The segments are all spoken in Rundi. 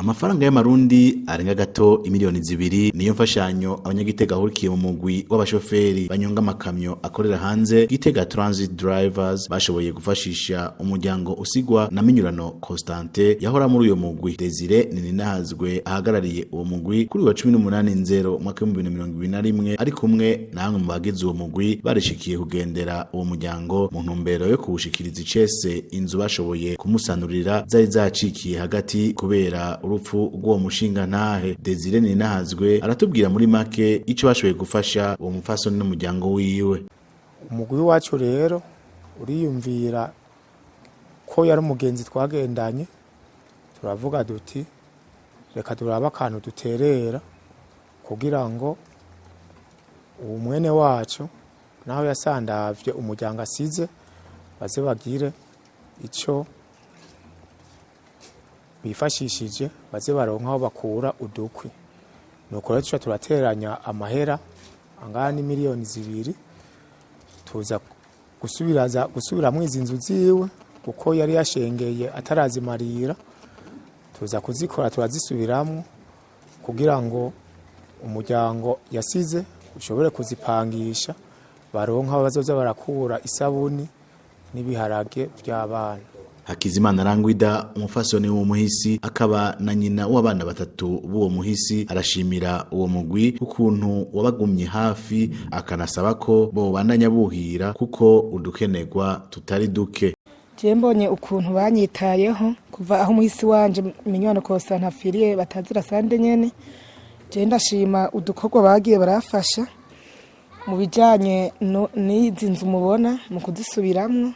Amafaranga y'amarundi arenga gato imiliyoni 2 niyo mfashanyo abanyagitega ahurikiye mu mugwi w'abashoferi banyonga amakamyo akorera hanze, Gitega Transit Drivers, bashoboye gufashisha umuryango usigwa na Minyurano Constantin yahora muri uyo mugwi. Desire Nininahazwe ahagarariye uwo mugwi, kuri wa 18 nzero umwaka w'2021, ari kumwe na bamwe mu bagize uwo mugwi, barishikiye kugendera uwo muryango mu ntumbero yo kuwushikiriza icese inzu bashoboye kumusanurira zari zacikiye hagati kubera urupfu rw'uwo mushinga ntahe. Desire Ninahazwe aratubwira muri make ico bashoboye gufasha uwo mupfasoni n'umuryango wiwe. Umugwi wacu rero uriyumvira ko yari umugenzi twagendanye, turavuga duti: "Reka turabe akantu duterera kugira ngo uwo mwene wacu, naho yasandavye umuryango asize, baze bagire ico bifashishije, baze baronka aho bakura udukwi." Nuko rero tuca turateranya amahera angana n'imiliyoni 2, tuza gusubiraza gusubiramwo izi nzu ziwe, kuko yari yashengeye atarazimarira. Tuza kuzikora, turazisubiramwo kugira ngo umuryango yasize ushobore kuzipangisha, baronka aho bazoza barakura isabuni n'ibiharage vy'abana. Hakizimana Rangwida, umufasoni w'umuhisi akaba na nyina w'abana batatu b'uwo muhisi, arashimira uwo mugwi ukuntu wabagumye hafi, akanasaba ko bobandanya buhira kuko udukenerwa tutari duke. Je mbonye ukuntu banyitayeho kuva aho umuhisi wanje Minyurano Constantin apfiriye, batazira sande nyene, je ndashima udukorwa bagiye barafasha mu bijanye n'izi nzu mubona, mu kuzisubiramwo.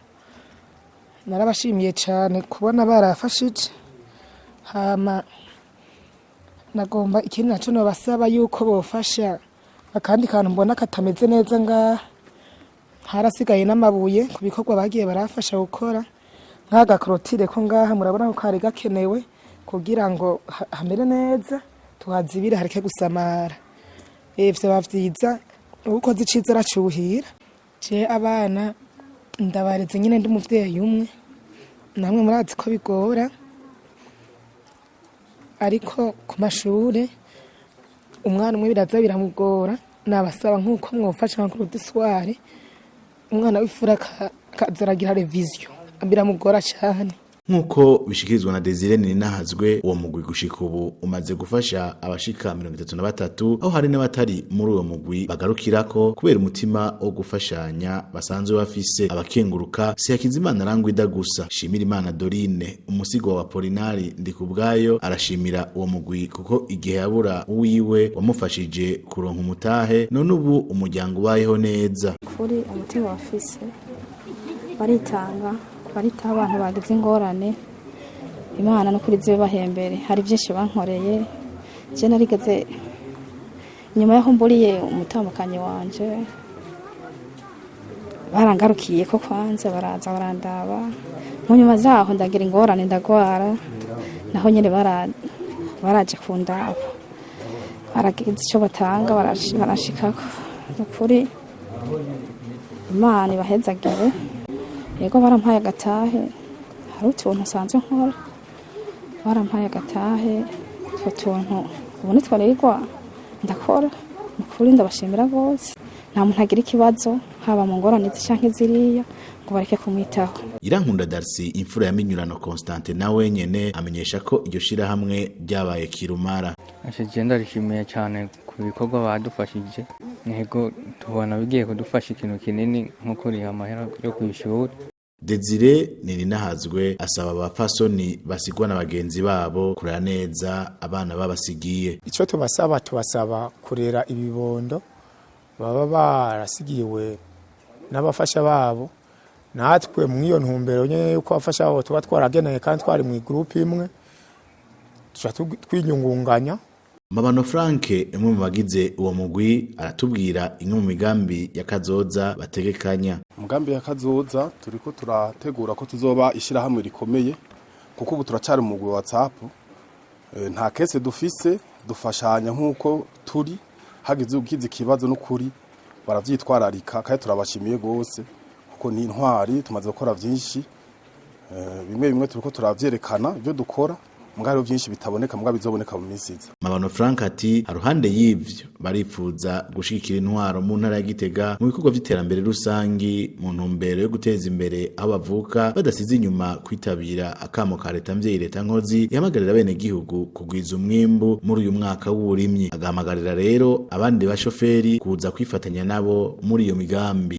Narabashimiye cyane kubona barafashije. Hama nagomba ikindi naco nobasaba yuko bofasha akandi kantu mbona katameze neza ngaha, harasigaye n'amabuye. Ku bikorwa bagiye barafasha gukora, nk'agakorotire ko ngaha murabona ko kari gakenewe kugira ngo hamere neza, tuhazibire hareke gusamara. Vyoba vyiza, uwukoze iciza aracuhira. Je abana ndabareze nyine, ndi umuvyeyi umwe, namwe murazi ko bigora, ariko ku mashure umwana umwe biraza biramugora. Nabasaba nk'uko mwofasha nka kudusware, umwana w'ifura akaza aragira révision, biramugora cane. Nk'uko bishikirizwa na Desire Ninahazwe, uwo mugwi gushika ubu umaze gufasha abashika 33, aho hari n'abatari muri uwo mugwi bagarukirako kubera umutima wo gufashanya basanzwe bafise. Abakenguruka si Hakizimana Rangwida gusa. Shimira Imana Dorine, umusigo wa Polinari Ndikubwayo, arashimira uwo mugwi kuko igihe yabura uwiwe wamufashije kuronka umutahe, none ubu umuryango ubayeho neza. Kuri umutima bafise, baritanga, baritaho abantu bagize ingorane. Imana no kuri zibe bahembere. Hari byinshi bankoreye. Je narigeze inyuma y'aho mburiye umutambukanyi wanje, barangarukiye ko kwanza baraza barandaba. Mu nyuma zaho ndagira ingorane, ndagwara, naho nyene baraje kundaba, baragize icyo batanga, barashikako. Ni ukuri Imana ibahezagire. Yego, barampaye agatahe. Hari utuntu nsanzwe nkora, barampaye agatahe. Utwo tuntu ubu nitwo nirirwa ndakora. Ni ukuri ndabashimira rwose. Nta muntu agira ikibazo, haba mu ngorane izi canke ziriya, ngo bareke kumwitaho. Irankunda Darcy, imfura ya Minyurano Constantin, nawe nyene amenyesha ko iryo shirahamwe ryabaye kirumara. Ashe, je ndarishimiye cyane ku bikorwa badufashije. Ntego tubona bigiye kudufasha ikintu kinini nko kuriha amahera yo kw'ishuri. Desire Nininahazwe asaba abapfasoni basigwa na bagenzi babo kurera neza abana babasigiye. Icyo tubasaba, tubasaba kurera ibibondo baba barasigiwe n'abafasha babo. Natwe mu iyo ntumbero nyene yuko abafasha babo tuba twarageneye kandi twari mu groupe imwe, tuca twinyungunganya. Mabano Frank, umwe mu bagize uwo mugwi, aratubwira imwe mu migambi ya kazoza bategekanya. Umugambi ya kazoza, turiko turategura ko tuzoba ishyirahamwe rikomeye, kuko ubu turacari mu mugwi wa WhatsApp. Nta caisse dufise, dufashanya nk'uko turi. Hagize ugize ikibazo, n'ukuri baravyitwararika kandi turabashimiye gose kuko ni intwari. Tumaze gukora vyinshi. Bimwe bimwe turiko turavyerekana ibyo dukora. Muga hariho vyinshi bitaboneka, muga bizoboneka mu minsi iza. Mabano Frank ati haruhande y'ivyo baripfuza gushigikira intwaro mu ntara ya Gitega mu bikorwa vy'iterambere rusangi, mu ntumbero yo guteza imbere aho bavuka, badasize inyuma kwitabira akamo ka leta mvyeyi, leta nkozi, ihamagarira bene gihugu kugwiza umwimbu muri uyu mwaka w'uburimyi. Agahamagarira rero abandi bashoferi kuza kwifatanya nabo muri iyo migambi.